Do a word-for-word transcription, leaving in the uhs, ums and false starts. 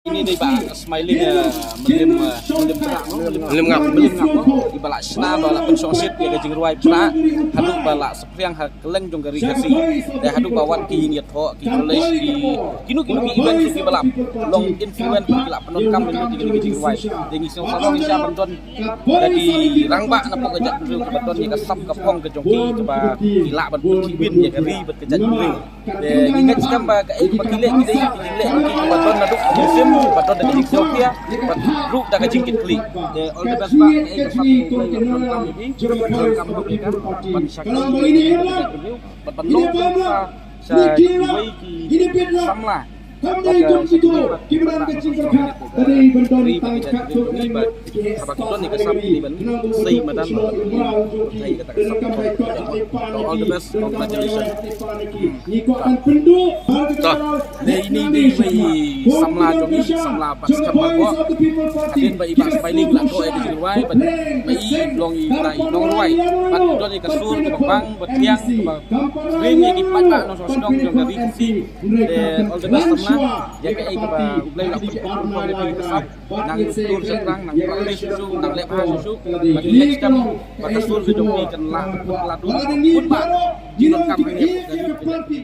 Ini dei ba Smiling, eh, Mlim, eh, Mlim Prah, no? Mlim Ngap. Mlim Ngap, no? Iba la shna ba la pynshongshit ïa ka jingrwai Prah haduh ba la saphriang ha kylleng jong ka ri Khasi. Te haduh ba wat ki ïing ïathoh, ki college, ki kino kino ki event ki ba la long influence, ki la pyndonkam ïa ka jingrwai. Te ngi sngewsarong ngi shah ban don da ki rangbah na pdeng ka jaitbynriew kiba don ïa ka sap ka phong ka jong ki, kiba ki lah ban pynthikna ïa ka ri bad ka jaitbynriew. Te ngi ngeit skhem ba kaei kaba ki leh ki dei ki jingleh kiba don naduh ka mynsiem, ba don da ka jingsngewkhia bad ruh da ka jingkitkhlieh. Te all the best, ba kaei ka sap ka phong ka jong ki, ban shakri ban long sha kiwei ki samla. Haba ki don ïa ka sap ki ban sei madan, ba ki sei kata ka sap. All the best, congratulations. To, ne ini dei iwei i samla jong ngi, samla Batskhem Marboh. Hadien ba i Bah Smiling la thoh ïa ka jingrwai, bad ba i long i, i nongrwai, bad i don ïa ka sur kaba bang, bad thiang kaba ring ïa ki paidbah nongshong shnong jong ka ri Khasi. Te all the best samla. Ïa kaei kaba U Blei la pynkup ïa ka sap, nang tur sha tnat, nang practice shuh shuh, nang leh bha shuh shuh. Bad ngi ngeit skhem ba ka sur ka jong phi kan lah, kan lah dun, bun bah jingdonkam hangne ha ka ri.